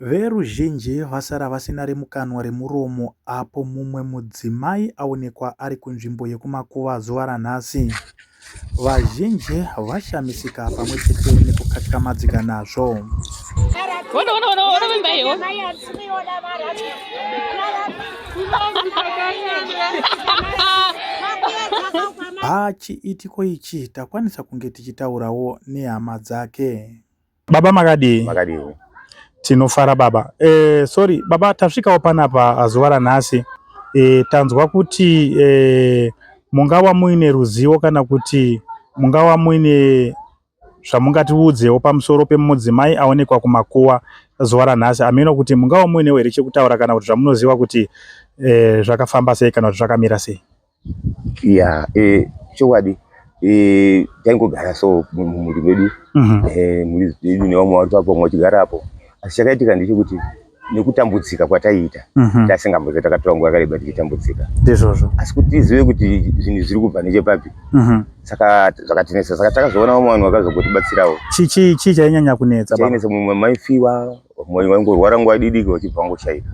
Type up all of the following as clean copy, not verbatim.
Veruzhinji vasara vasina remukanwa remuromo apo mumwe mudzimai aonekwa ari kunzvimbo yekumakuva zuva ranhasi. Vazhinji vashamisika pamwe chete nekukatyamadzika nazvo. Pachiitiko ichi takwanisa kunge tichitaurawo nehama dzake. Baba makadii? Makadii? Tinofara baba. Eh, sorry baba, tasvikawo panapa zuva ranhasi. Eh, tanzwa kuti eh, mungava muine ruzivo kana kuti mungava muine zvamungatiudzewo pamusoro pemudzimai aonekwa kumakuva zuva ranhasi. Hameno kuti mungava muinewo here chekutaura kana kuti zvamunoziva kuti eh, zvakafamba sei kana kuti zvakamira sei? Ya, eh, chokwadi eh, taingogara so mumhuri medu eh, mhuri dzedu nevamwe vari papo vamwe vachigara apo asi chakaitika ndechekuti nekutambudzika kwataiita tasingambozi takatora nguva yakareba tichitambudzika Ndizvozvo. asi kuti tizive kuti zvinhu zviri kubva nechepapi saka zvakatinetsa saka takazoona vamwe vanhu vakazogotibatsirawo Chii chii chii chainyanya kunetsa baba? chainetsa mumwe maifiwa Vamwe vaingorwara nguva diki vachibva vangoshaika.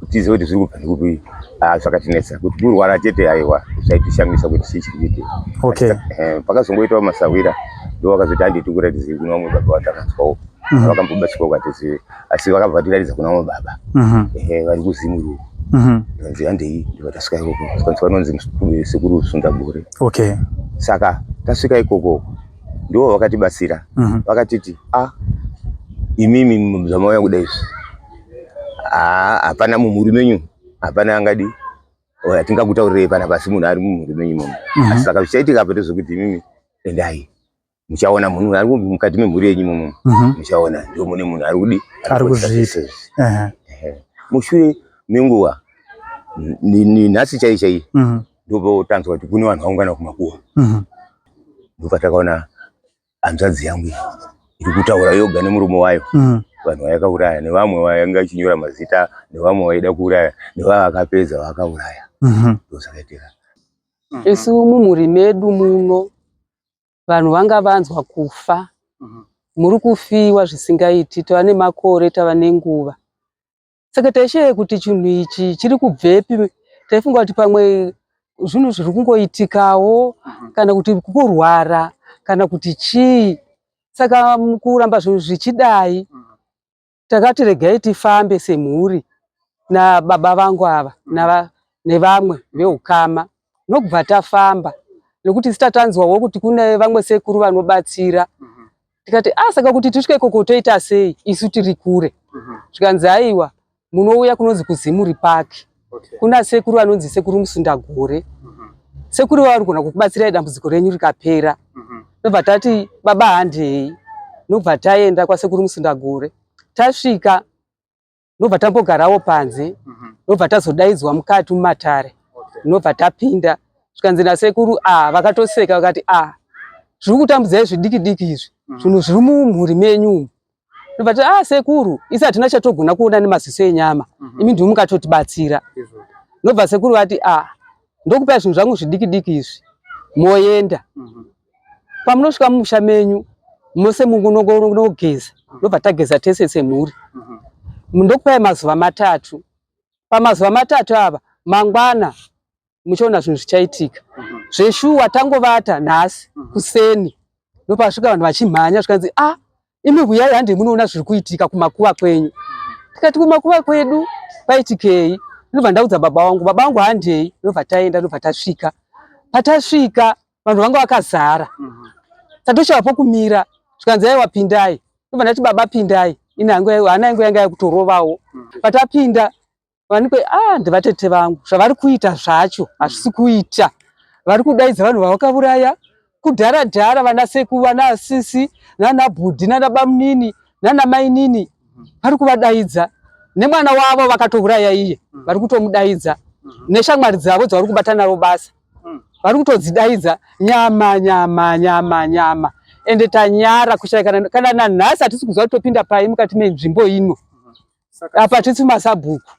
Kuti tizive kuti zviri kubva nekupi ah, zvakatinetsa kuti kurwara chete aiwa zvaitishamisa kuti chii chiri kuitika. Okay. Eh, pakazongoitawo masahwira ndo vakazoti handei tikuratidzei kuna vamwe baba vatakanzwawo vakambobatsirwa ukatizive asi vakabva vatiratidza kuna vamwe baba eh, vari kuZimuru ndikanzi handei ndibva tasvika ikoko tikanzi vanonzi sekuru Sundagore. Okay. Saka tasvika ikoko ndivo vakatibatsira vakatiti a imimi zvamauya kuda izvi haa hapana mumhuri menyu hapana angadi hatingakutaurirei panapa asi munhu ari mumhuri menyu imomo asi saka zvichaitika apa ndezvekuti imimi endai muchaona munhu ari mukati memhuri yenyu imomo muchaona ndio mune munhu ari kudi Ari kuzviita. Mushure menguva ni nhasi chai chai ndopatanzwa kuti kune vanhu vaungana kumakuva ndopatakaona hanzvadzi yangu iyi iri kutaura yoga nemurume wayo vanhu vayakauraya nevamwe vainge vachinyora mazita nevamwe vaida kuuraya nevavakapedza vakauraya ndozvakaitika. Isu mumhuri medu muno vanhu vanga vanzwa kufa muri kufiwa zvisingaiti tava nemakore tava nenguva Saka taishaya kuti chinhu ichi chiri kubvepi. Taifunga kuti pamwe zvinhu zviri kungoitikawo kana kuti kurwara kana kuti chii. Saka mukuramba zvinhu zvichidai takati regai tifambe semhuri nababa vangu ava nevamwe veukama nokubva tafamba nekuti isu tatanzwawo kuti kune vamwe sekuru vanobatsira. Tikati ah, saka kuti tisvike ikoko toita sei isu tiri kure? Zvikanzi aiwa munouya kunonzi kuZimuri Park. Kuna sekuru vanonzi sekuru Musundagore. Sekuru vari kugona kukubatsirai dambudziko renyu rikapera. Ndobva tati baba handei. Ndobva taenda kwasekuru Musundagore. Tasvika ndobva tambogarawo panze ndobva tazodaidzwa mukati mumatare ndobva tapinda zvikanzi nasekuru a vakatoseka vakati a zviri kutambudzai zvidiki diki izvi zvinhu zviri mumhuri menyu umu ndobva tati a sekuru isi hatina chatogona kuona nemaziso enyama imi ndimi mungatotibatsira ndobva sekuru vati a ndokupai zvinhu zvangu zvidiki diki izvi moenda Pamunosvika mumusha menyu mose munogeza ndobva tageza tese semhuri. Ndokupai mazuva matatu. Pamazuva matatu ava mangwana muchaona zvinhu zvichaitika. Zveshuwa tangovata nhasi kuseni ndopasvika vanhu vachimhanya zvikanzi ah imi huyai handei munoona zviri kuitika kumakuva kwenyu. Tikati kumakuva kwedu kwaitikei? Ndobva ndaudza baba vangu, baba vangu handei, ndobva taenda ndobva tasvika. Patasvika vanhu vanga vakazara tatoshaya pokumira zvikanzi aiwa pindai ndobva ndati baba pindai ini hangu hana yangu yanga yakutorovawo patapinda vanikwe ah ndivatete vangu zvavari kuita zvacho hazvisi kuita vari kudaidza vanhu vavakauraya kudhara dhara vana seku vana sisi nana bhudhi nana bamunini nana mainini vari kuvadaidza nemwana wavo vakatouraya iye vari kutomudaidza neshamwari dzavo dzavari kubata navo basa vari kutodzidaidza nyama nyama nyama nyama ende tanyara kushaya kana, kana nanhasi hatisi kuziva kuti topinda pai mukati menzvimbo ino apa hatisi masabhuku.